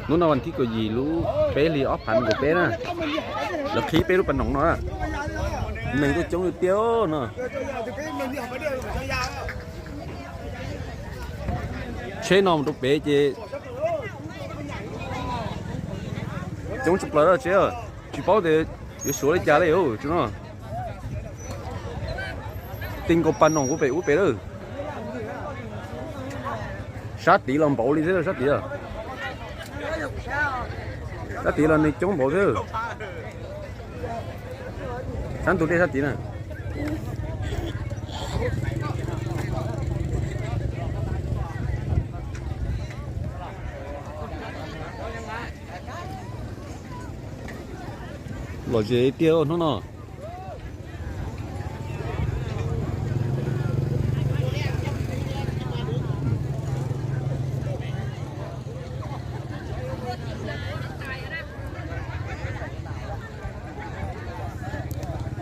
Hnub no vas thib kaum yim lub peb hlis ob phav nees nkaum peb na, lawv qhib peb lub pas noog no, neeg tuaj coob tiag tiag no. Tsheb no mus rau pem ces coob tshaj plaws lawm tsheb, tsis paub tias yuav suav li cas li no. Tij nkaus pas noog kuv pem ub pem lawm. Sab tid los npaum li thiab sab tid. Sab tid los neeg coob npaum thiab. Sab ntug dej sab tid na. Lom zem tiag hnub no.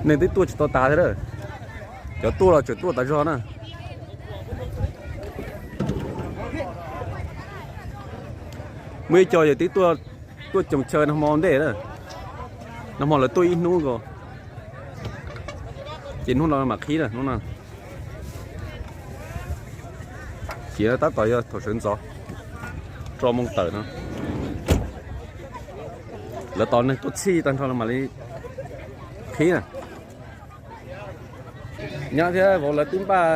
Neeg twb tuaj tsis tau tas thiab. Cov tuaj los tseem tuaj tas zog na. Muaj ib co yawg twb tuaj, tuaj coos chaw nag hmo ntej na. Nag hmo lawv tuaj ib hnub nkaus, ces hnub no mam qhib na hnub no. Ces tab tom yog thaum sawv ntxov rau moo tawm no, lawv tos neeg tuaj txhij tag nrho los mam li qhib na. Nyob thiab vauv lawv twb npaj,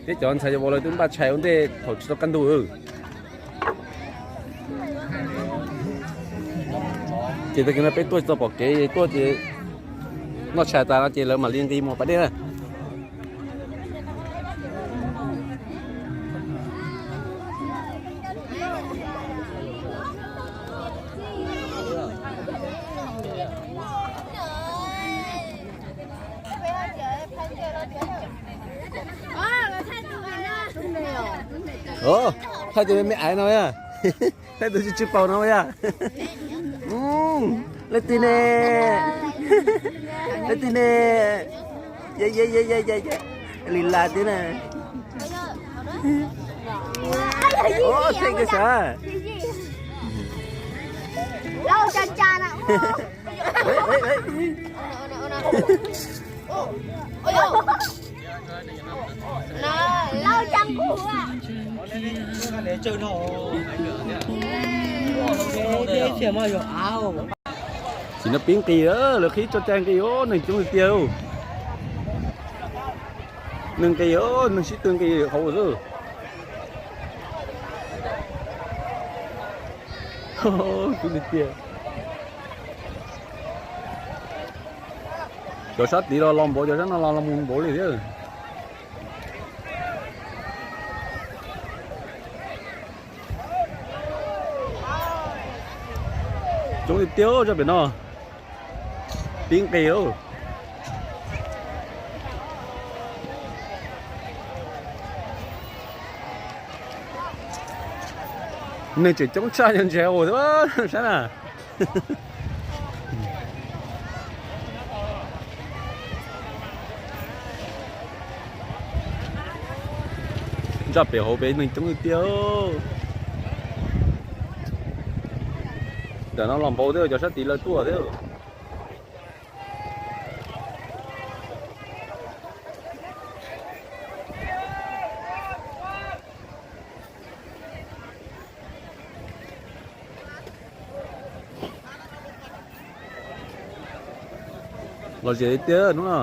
thiab cov ntxhais vauv lawv twb npaj tshais ua ntej thaum tsis tau kaj ntug. Ces tag kis no peb tuaj tsis tau pom kev, tuaj ces noj tshais tas no ces lawv mam li nqis mus pas dej na. Thaij tus me me aiv no yog, thaij tus tsis tsis paus no yog. Leej twg ne? Leej twg ne? Li las tiag na. Thaij kiag sav. Tsis no pib nqis, lawv qhib tso cai nqis, neeg coob tiag tiag. Neeg nqis, neeg sib tw nqis hauv xwb. Coob tiag tiag. Cov sab tid los los npaum, cov sab no los los mus npaum li thiab. Coob tiag tiag zaj pem no. Pib nqis lauj. Neeg tseem coob tshaj yog ntshe ua sab na. Zaj pem hauv pem neeg coob tiag tiag. Tam no los npaum thiab, cov sab tid lawv tuaj thiab. Los zem tiag hnub no.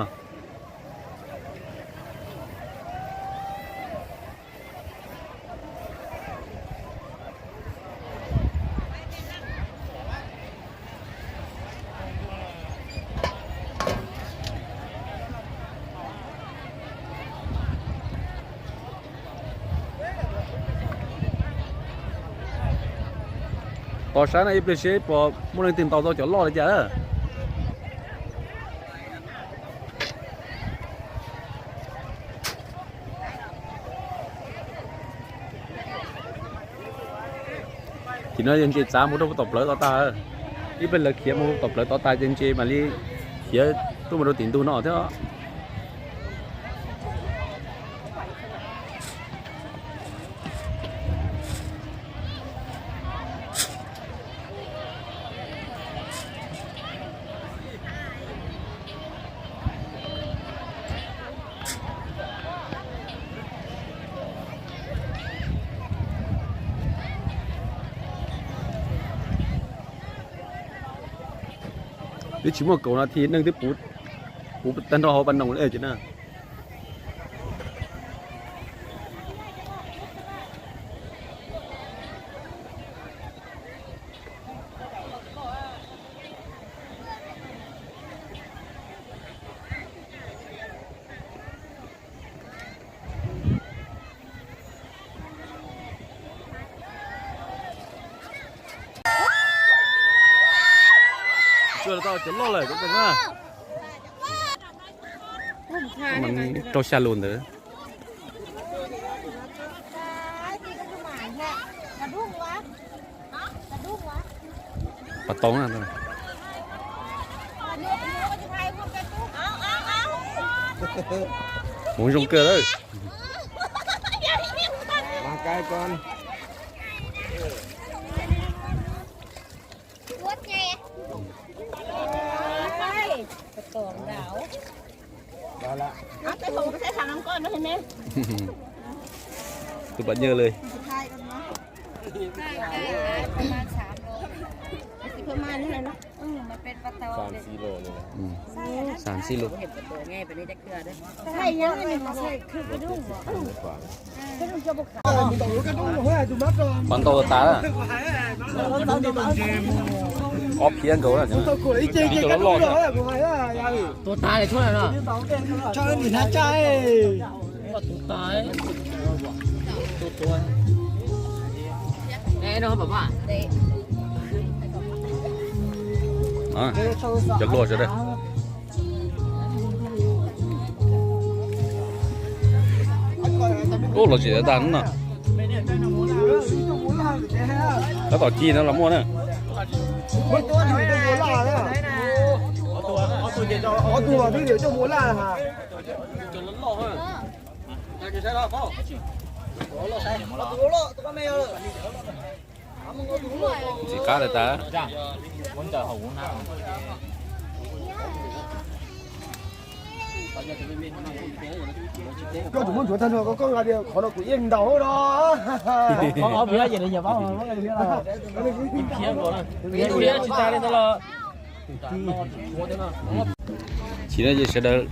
Tos saib no ib pliag seb puas muaj leej twg ntaus tau cov loj li cas. Ces no yog ntses txav mus rau tom plawv tod tas. Ib pliag lawv khiav mus tom plawv tod tas ces ntses mam li khiav tuaj mus rau tim ntug no thiab. Twb tsis muaj kaum nas this neeg twb puv, puv tag nrho hauv pas noog lawm ces na. Tsuas tau cov loj lawm, rau xya lus ntawd. Pas tau na. Hmoov zoo kawg lawm. Tus pam nyaj li. Xas xib lus. Pab ntau tas, ob phiab nkaus, cov loj loj. Cov luaj sawv daws. Ub, los tsis tag no. Tab tom ci no los muaj na. Ntxim qab tas tas. Koj tsis muab ntsuav tag nrho, koj nqa tias qhov no kuv yeej ntaus no. Tsis no ces sawv daws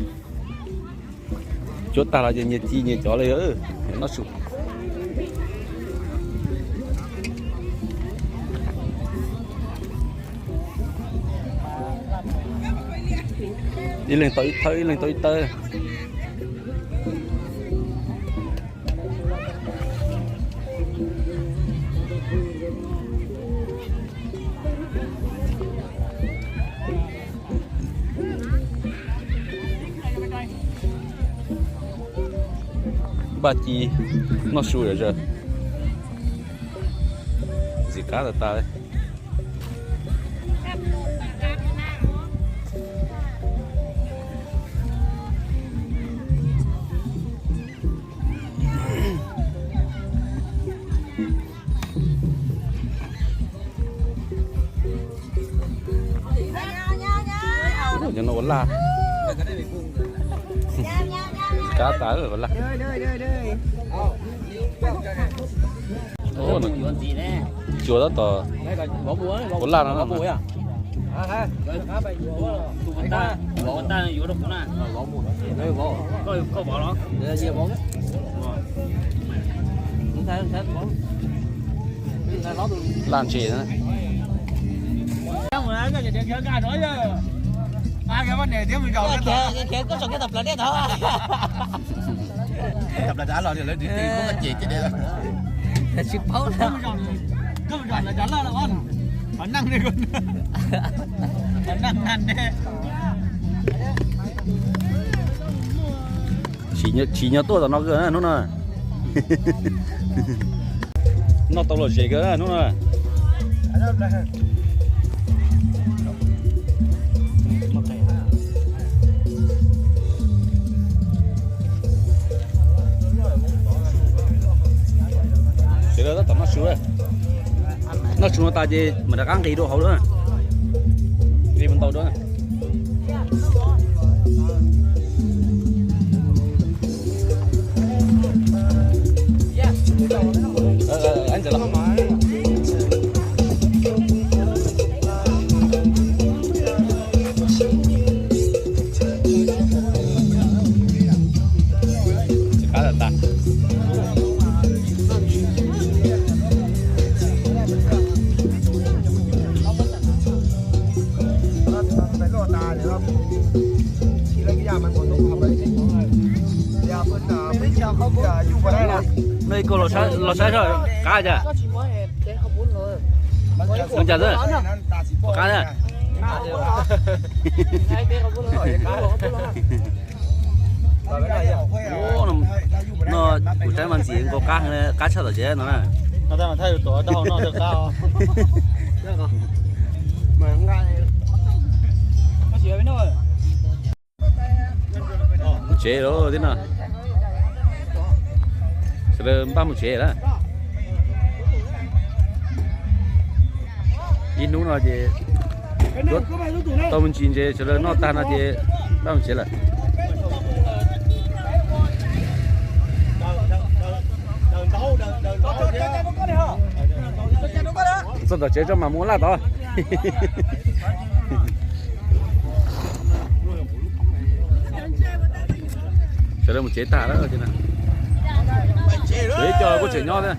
cuab tag los ces nyias ci nyias cov li, noj su. Ib leeg tau ib thawb, ib leeg tau ib thawb. Npaj ci noj su zom zaws. Ntxim qab tas tas li. Cov no ua laj. Qab tas ua laj. Cua tab tom ua laj no. Laj ntses na. Tsis paub na. Tsim nyog tuaj tom no kawg hnub no. Noj tau lom zem kawg hnub no. Sawv daws tab tom noj su, noj su no tas ces mam rov qab nqis rau hauv lawm, nqis mus ntaus dua. Koj los saib, los saib saib qab cas. Ua cas xwb, qab na. No kuv saib mas ntxim nkaus qab, qab tshaj tom tsev no na. Mus tsev lawm tib no. Sawv daws npaj mus tsev lawm. Ib hnub no ces tau me ntsis ntses sawv daws noj tag no ces npaj mus tsev lawm. Txog tom tsev tso mam mus laj tod. Sawv daws mus tsev tag lawm. Ib co kuj tseem nyob thiab.